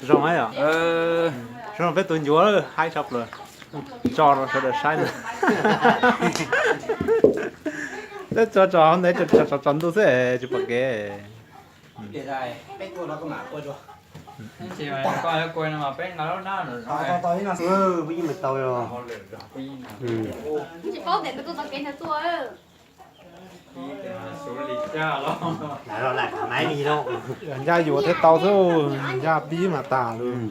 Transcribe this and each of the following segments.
Zoo yom. Zoo peb tus ncuav haib tshaj plaws. Tso rau sawv daws saib na. Peb tso tso hauv ntawd, tso tso ntuj xwb tsis pom kev. Tsis paub tias nws tuaj txoj kev ntawd tuaj. Ncaj yuav thiaj tau xwb, ncaj pib mas tas lawm.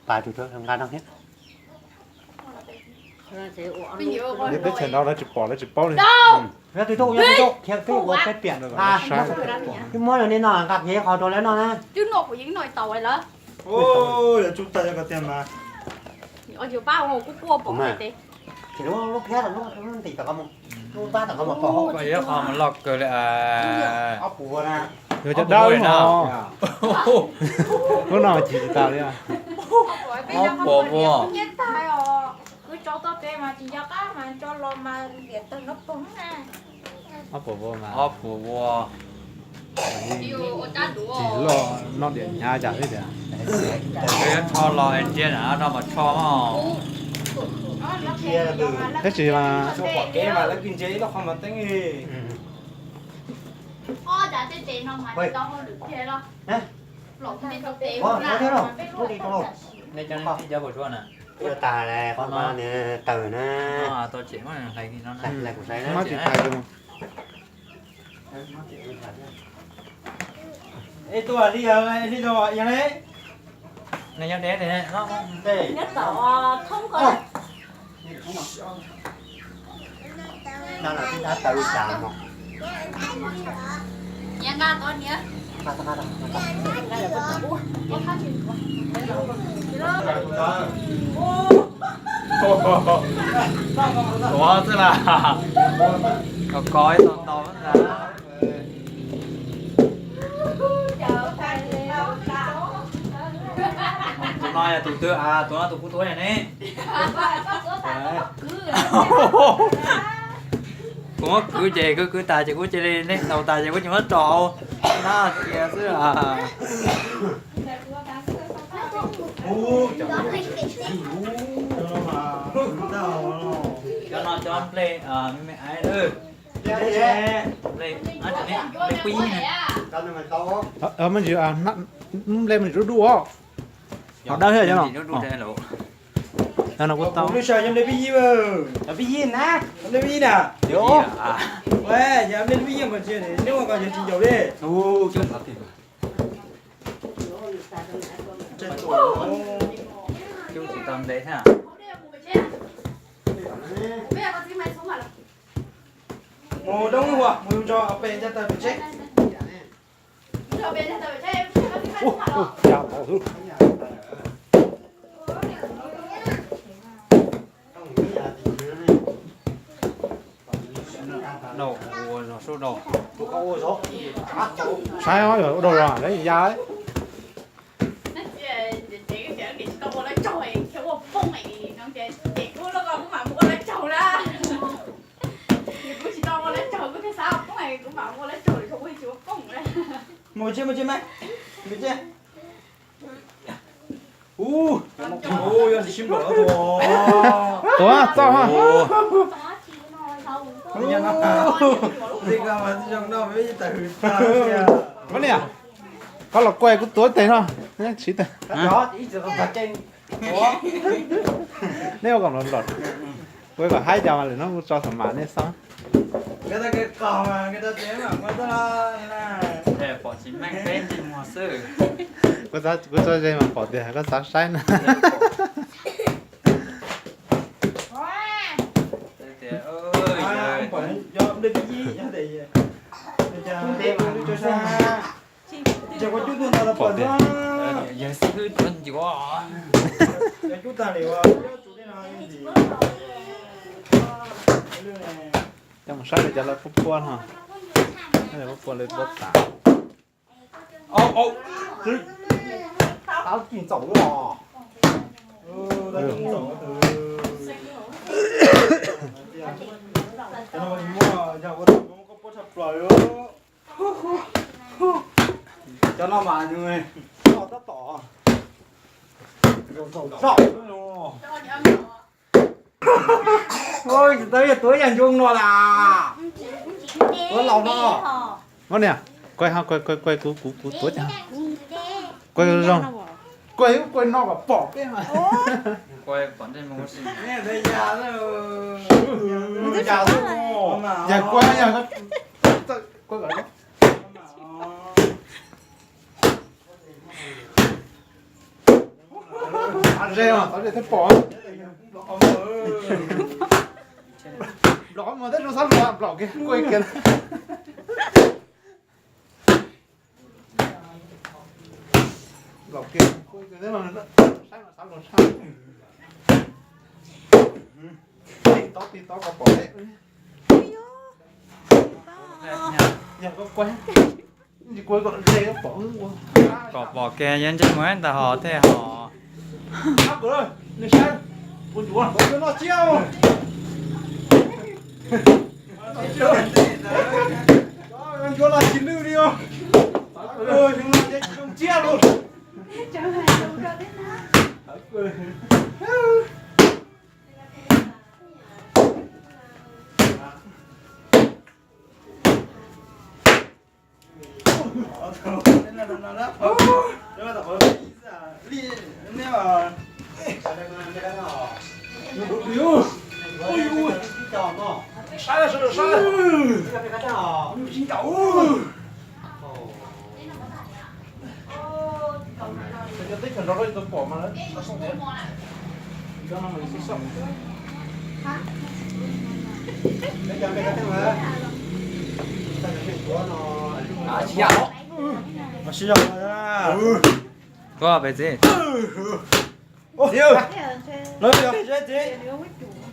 Pas tus nqa no thiab. Peb tseem nrau lawv tsis pom lawv tsis paub li. Twb ua peb piam, twb muab lawv niag no nqa pem qhov rau lawv noj na. Twb noj kuv yeej noj tau lawm. Lawv tsub tag ko tiag mas. Ces lub lub phiab lub ntim tom ko mus, lub vab tom ko mus pom hauv. Qhov mas loj kawg li. Ob puas na. Yuav cov dawb no. Lub no chim tsis tas li. Ob puas vua. Kwv tso tau pem mas tsis nco qab mas tso los mas liam tawg nrov poog na. Ob puas vua mas. Ob puas vua. Tsis loj, noj diam hnyav cas xwb tiag. Tso los ntsia na, no mas tsho mog. Tab sis mas, nej cov neeg twb cov puas tsuaj na. Tawm na. Tsis tau. Ib tug li li li li. Ua xwb las, kov kov ib tau ntau ntag. Tus no yog tus twg, tus no tus kuv tus ne. Kuv muab kwv ces kwv kwv tas ces kuv cia li, nej ntaus tas ces kuv tsis muab tso. Nab cia xwb. Cov no cov nplej me me aiv. Nplej, nplej pib na. Nplej me ntsis dub dub os. Ho dawb thiab cov no. Cov no kuj tau. Nplej pib na. Nplej pib na. Nplej pib mas neb ua ko yog tsis ncaus li. Cub tsis tau ntev thiab. Mus doob ua mus tso pem cov taws pem tsheb. Saib os, ua dog los lawv ya. Mus tsis, mus tsis mas, mus tsis. Ub, yog tsis sib npaum no tus. Tuav txoj ha. Koj niam, koj los kuaj kuv tuav tes no. Siv tes. Neb ua kom los los. Kuv kom haib cas mas lwm hnub kuv tso xam mas nej xav. Kuv tso ze mas pom tias koj xav saib na. Pom tias. Coj mus saib li cov lawv puab puab no. Puab puab li puab tas. Tau kis txaum os. Muaj yog ua Cov no mas nws noj tab tom zaum zaum zaum. Ua tsis tau yog tuav yam ncoo no las. Tuav laus no. Ua niam, kuv, kuv, kuv, kuv tuav cas. Kuv zoo. Kuv, kuv no kom pom peb mas. Yog kuv yog kuv kom Ze os, tau ze thiaj pom. Nplaum qhov muag teb zoo xab lua, nplaum kiag kuj kiag. Nplaum kiag kuj kiag, saib mas xab lua tshaj. Tib tob tib tob kom pom teb. Yog koj kuaj. Kom pom kiag, yog ntsej muag ntag hos thiaj hos. Ncuav no tsis lwj li os. Ncuav no tsis zoo tsiab li. Saib, sawv daws saib. Teb chaws nrog lawv tau pom mas lawv xov xoj tias, cov no mas lawv xov xoj. Mas sib zog. Tuaj pem txiv. Lawv yog txiv,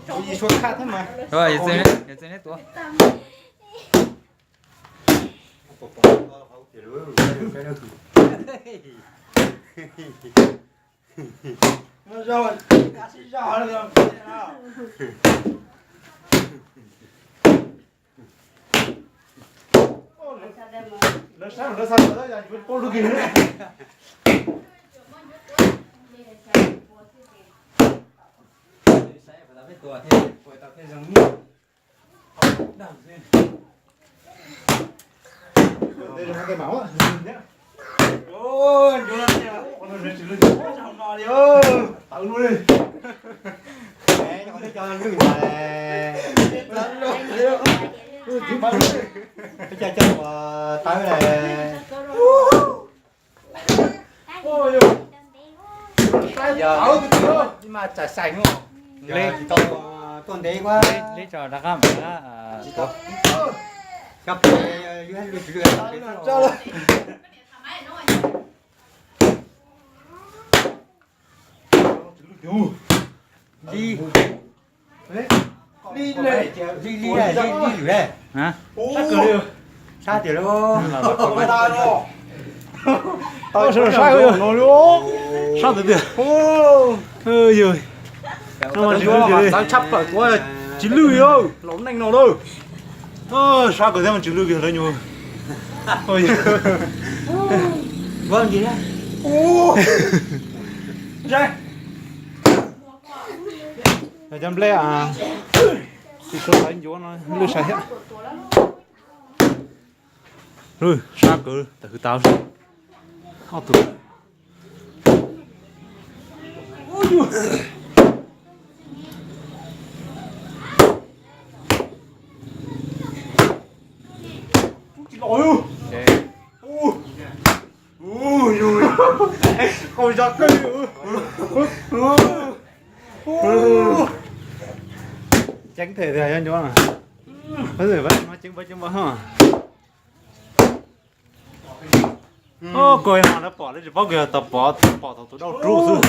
kuv yim suav khaj thiab mas. Yog txiv, yog txiv neb tuav. Lawv saib lawv xav lawv yog yuav poob lub kig. Peb coj coj ua tawb lawm. Yog mas txais xais hnub li tau tuaj ntev quá. Li tso rov qab mas. Cov pem yus lwj tsis lwj. Li, li, li, li, li, li lwm le. Sab kawg li, sab tiag lauj. Sab tiag tiag. Yog, txawv tshaj plaws, tsis lwj li, laus neej no lawm. Sab kawg thiab mas tsis lwj kiag lawv nyuam. Cov nplej, tsis tshua tawv ncuav no lwj sai thiab. Sab kawg, tam hwv tau ob tug. Ceeb them tiag ncuav. Ceeb, ceeb. Koj hais lawv pom lawv tsis paub, koj yog tau pom, pom thaum tus dau rub xwb.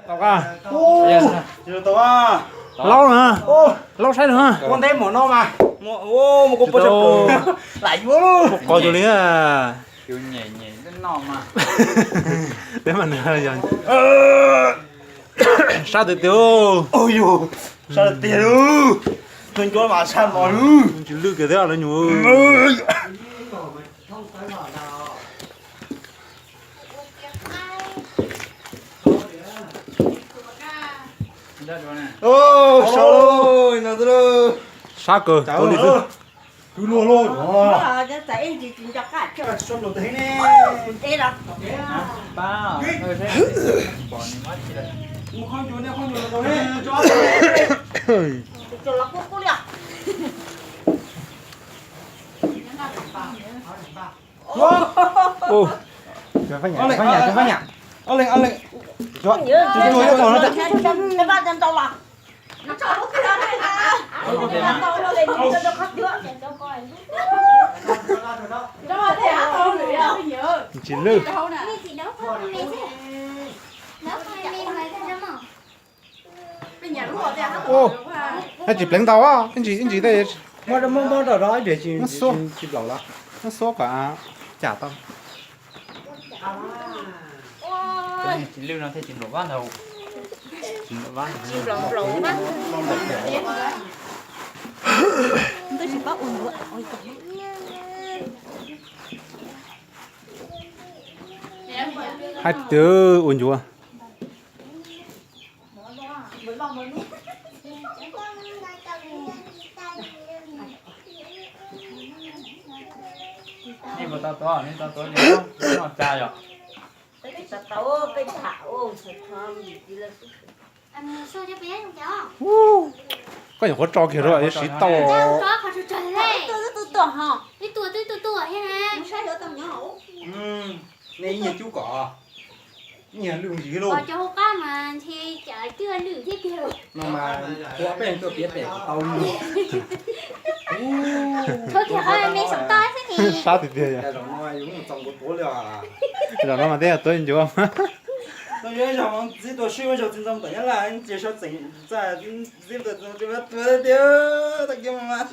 Tau ka. Laub na. Laub saib na. Ua ntej mus no mas. Mus ua mus kuv pub sab. Lam yuav lauj. Qos cus li. Peb mas nws yog sab tiag tiag. Sab tiag tiag lauj. Tus ncuav mas sab mos lauj. Tsis lwj kiag thiab lawv nyuam. Sab kawg, tus li xwb. Tus luag luag. Tsis lwj. Ub, tsis pleev ntau, ib ntsis ib ntsis tej. Muab xuab kom cam tau. Tsis lwj no thiaj tsis nplaum vab ntag. Hais tias ua ncuav. Nej puas tau tuav, nej tau tuav li no tsa yom? Koj nyuam qhuav tso kiag rau siv tau. Nej ib nyuag cub kom, ib nyuag lwj ntsis lauj. No mas ua peb tuaj piav pem tau li. Sab tiag tiag. Zaum no yus mus txog nkaus tuav li os. Zaum no mas twb yog tuav ncuav. Tuaj yuav ib zaug ntxiv tuaj sib ua zaug txiv ntxoo tom Nyab Laj ces sawv tseem txaj ntxiv tuaj txog tsis muab tuav tiag, tag kis mas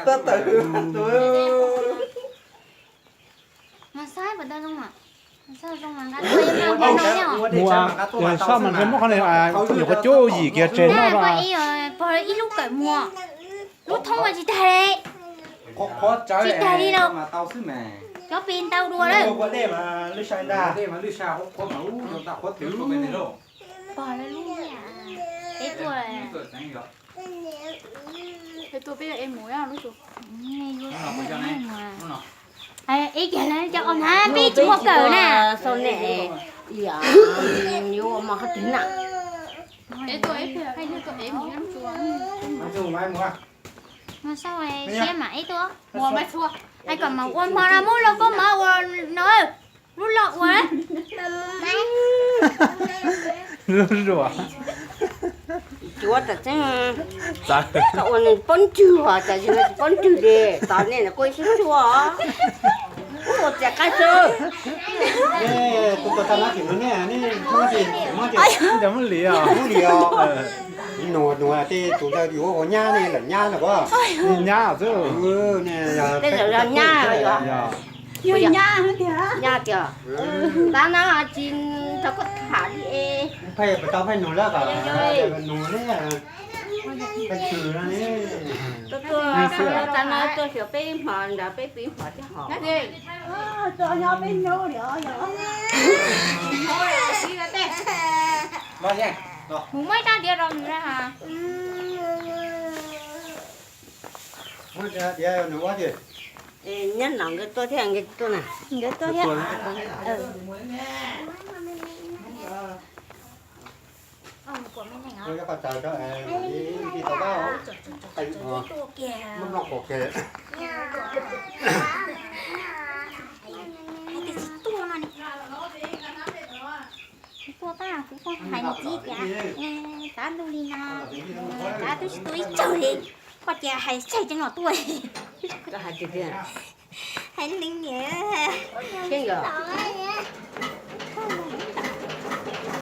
tab tawm tuav. Mus, sab mas ntshe muab qhov nyuam qhuav cub yim kiag tseg noj. Pog ib lub kawm muag, lub thoob mas tsis tag li. Tsis tag li los cov pes ntau dua lawm. Pog lawv lub niag, peb tuaj. Peb tuaj peb yuav ev mus lub, ib kiag cov os na peb tsis muaj kawm na. Yuav ua mos qhov twg na? Mus saib siab mam ib tuaj. Hais kom mam ua hmo no muab lauj kaub mov ua no, lub loj ua. Lub zuas. Cuav tas tseeb, koj ua nws poob nrwg os, cas tsis poob nrwg li, tos nej kuj ib sib tshuaj. Ua txias qaib xwb. Tus tau tag no tseem nug nej, nej muab ces, muab ces, muab li os, muab li os. Nug nug tej tus ntawd yuav ua nyab ne, lawm nyab ntag. Nyab xwb. Tej zaum yog nyab, yog nyab tiag. Tab no tsis nrog koj tham li es. Pheej tau pheej nug lawm, nug ne. Peb tuaj, tab no tuaj xyuas peb hmo nrog peb piv hmo thiab hos. Mus muab ib rab diav rau nws na. Nyob no nkawd tuaj thiab, nkawd tuaj na. Nkawd tuaj thiab. Hais tias tsis tuaj no, kuv tuaj tab kuv kuj hais nws txiv tias, tav ntuj li no, tav twb tsis tuaj ib tsaug li. Koj ces hais tseg tseeb los tuaj. Koj hais tiag tiag. Hais li niam. Thiab yog.